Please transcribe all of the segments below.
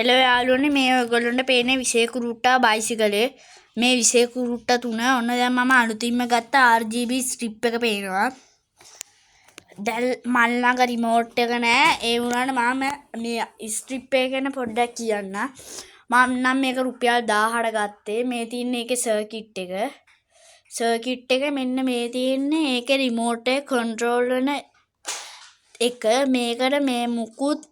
Hello යාළුවනේ, මේ ඔයගොල්ලන්ට පේන්නේ විෂය කුරුට්ටා බයිසිකලේ. මේ විෂය කුරුට්ටා තුන ඔන්න දැන් මම අලුතින්ම ගත්ත RGB strip එක පේනවා. දැන් මල් ළඟ රිමෝට් එක නෑ. ඒ වුණාට මම මේ ස්ට්‍රිප් එක ගැන පොඩ්ඩක් කියන්න. මම නම් මේක රුපියල් 1000ට ගත්තේ. මේ තියෙන්නේ ඒකේ සර්කිට් එක. සර්කිට් එක මෙන්න මේ තියෙන්නේ. ඒකේ රිමෝට් එක කන්ට්‍රෝල් වෙන එක. මේකට මේ මුකුත්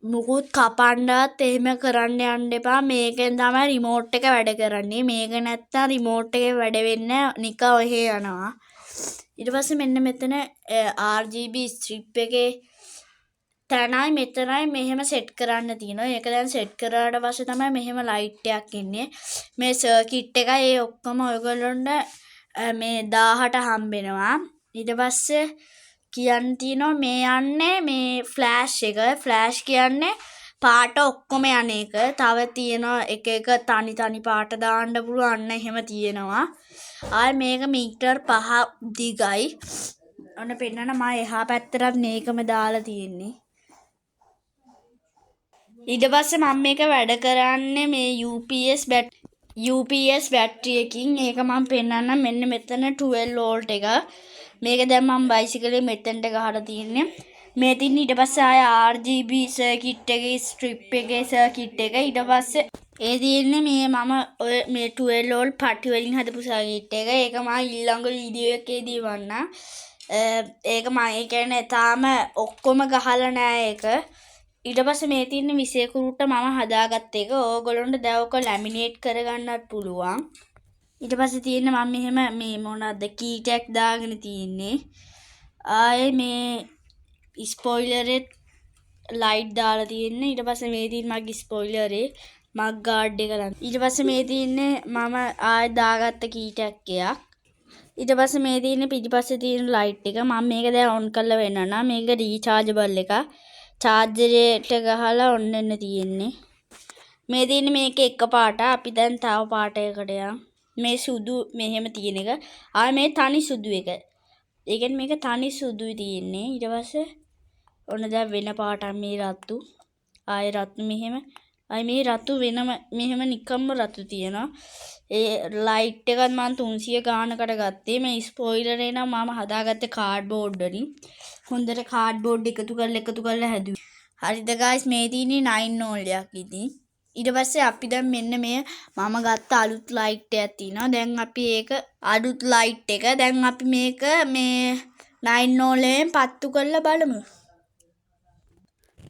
මුකුත් කපන්නවත් එහෙම කරන්න යන්න එපා. මේකෙන් තමයි රිමෝට් එක වැඩ කරන්නේ. මේක නැත්තම් රිමෝට් එකේ වැඩ වෙන්නේ නිකන් ඔහේ යනවා. ඊට පස්සේ මෙන්න මෙතන RGB strip එකේ තැනයි මෙතනයි මෙහෙම සෙට් කරන්න තියෙනවා. ඒක දැන් සෙට් කරාට පස්සේ තමයි මෙහෙම ලයිට් එකක් එන්නේ. මේ සර්කිට් එකයි ඒ ඔක්කොම ඔයගොල්ලොන්ට මේ 1000ට හම්බෙනවා. ඊට පස්සේ කියන්න තියෙනවා මේ යන්නේ මේ ෆ්ලෑෂ් එක. ෆ්ලෑෂ් කියන්නේ පාට ඔක්කොම යන එක. තව තියෙනවා එක එක තනි තනි පාට දාන්න පුළුවන්. අන්න එහෙම තියෙනවා. ආයේ මේක මීටර් 5 දිගයි. ඔන්න පෙන්නන මම එහා පැත්තටත් මේකම දාලා තියෙන්නේ. ඊට පස්සේ මම මේක වැඩ කරන්නේ මේ UPS battery එකකින්. ඒක මම පෙන්නන්නම්. මෙන්න මෙතන 12 වෝල්ට් එක. මේක දැන් මම බයිසිකලේ මෙතනට ගහලා තියෙන්නේ. මේ තින්නේ ඊට පස්සේ ආය RGB circuit එකේ ස්ට්‍රිප් එකේ සර්කිට් එක. ඊට පස්සේ ඒ තියෙන්නේ මේ මම ඔය මේ 12 වෝල්ට් පටි වලින් හදපු සර්කිට් එක. ඒක මම ඊළඟ වීඩියෝ එකේදී වන්නම්. ඒක මම ඒ කියන්නේ තාම ඔක්කොම ගහලා නෑ ඒක. ඊට පස්සේ මේ තියෙන විෂය කුරුට්ට මම හදාගත්ත එක. ඕගොල්ලන්ට දැන් ඔක ලැමිනේට් කරගන්නත් පුළුවන්. ඊට පස්සේ තියෙන මම මෙහෙම මේ මොනවද කී ටැග් දාගෙන තියෙන්නේ. ආයේ මේ ස්පොයිලරෙත් ලයිට් දාලා තියෙන්නේ. ඊට පස්සේ මේ තියෙන මගේ ස්පොයිලරේ මග් ගාඩ් එක ළඟ. ඊට පස්සේ මේ තියෙන්නේ මම ආයේ දාගත්ත කී ටැග් එකක්. ඊට පස්සේ මේ තියෙන්නේ පිටිපස්සේ තියෙන ලයිට් එක. මම මේක දැන් ඔන් කරලා වෙන්නම්. මේක රීචාර්ජබල් එකක්. චාර්ජරේට ගහලා ඔන් වෙන්න තියෙන්නේ. මේ තියෙන්නේ මේක එක පාට. අපි දැන් තව පාට එකකට යමු. මේ සුදු මෙහෙම තියෙන එක. ආයේ මේ තනි සුදු එක. ඒ කියන්නේ මේක තනි සුදුයි තියෙන්නේ. ඊට පස්සේ ඔන්න දැන් වෙන පාටක් මේ රතු. ආයේ රතු මෙහෙම. ආයේ මේ රතු වෙනම මෙහෙම නිකම්ම රතු තියෙනවා. ඒ ලයිට් එකත් මම 300 ගානකට ගත්තේ. මේ ස්පොයිලර් එක නම් මම හදාගත්තේ කාඩ්බෝඩ් වලින්. හොඳට කාඩ්බෝඩ් එකතු කරලා එකතු කරලා හැදුවේ. හරිද ගයිස්, මේ තියෙන්නේ 9 වෝල්ට් එකක් ඉතින්. ඊට පස්සේ අපි දැන් මෙන්න මේ මම ගත්ත අලුත් ලයිට් එකක් තියෙනවා. දැන් අපි ඒක අලුත් ලයිට් එක දැන් අපි මේක මේ 9 වෝල්ට් එකෙන් පත්තු කරලා බලමු.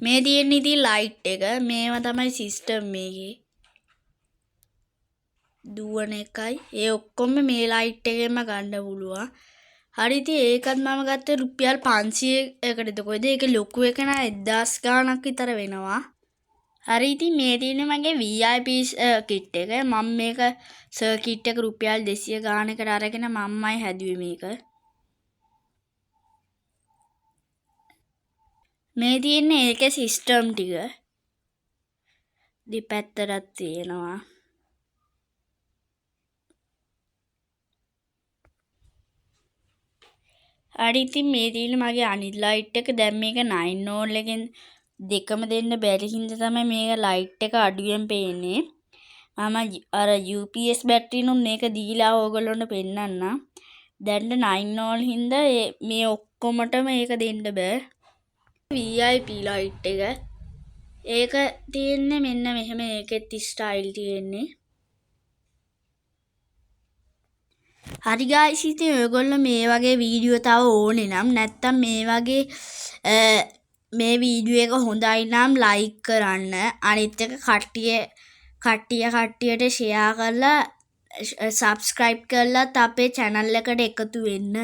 මේ තියෙන්නේ ඉතින් ලයිට් එක. මේවා තමයි සිස්ටම් මේකේ. දුවන එකයි ඒ ඔක්කොම මේ ලයිට් එකෙන්ම ගන්න පුළුවන්. හරි ඉතින් ඒකත් මම ගත්තේ රුපියල් 500කට. කොයිද ඒක ලොකු එක නෑ 1000 ගාණක් විතර වෙනවා. හරි ඉතින් මේ තියෙන්නේ මගේ VIP කිට් එක. මම මේක සර්කිට් එක රුපියල් 200 ගාණකට අරගෙන මම්මයි හැදුවේ මේක. මේ තියෙන්නේ ඒකේ සිස්ටම් ටික. දෙපැත්තටත් තියෙනවා. හරි ඉතින් මේ තියෙන්නේ මගේ අනිත් ලයිට් එක. දැන් මේක 9 වෝල්ට් එකෙන් දෙකම දෙන්න බැරි හින්දා තමයි මේක ලයිට් එක අඩුවෙන් පේන්නේ. මම අර UPS බැටරිනුත් මේක දීලා ඕගොල්ලොන්ට පෙන්නන්නම්. දැන් 9 වෝල්ට් හින්දා මේ ඔක්කොමටම ඒක දෙන්න බෑ. VIP light එක. ඒක තියෙන්නේ මෙන්න මෙහෙම. ඒකෙත් ස්ටයිල් තියෙන්නේ. හරි ගයිස්, ඉතින් ඔයගොල්ලෝ මේ වගේ වීඩියෝ තව ඕනේ නම් නැත්තම් මේ වගේ මේ වීඩියෝ එක හොඳයි නම් ලයික් කරන්න. අනිත් එක කට්ටියට ෂෙයා කරලා සබ්ස්ක්‍රයිබ් කරලත් අපේ චැනල් එකට එකතු වෙන්න.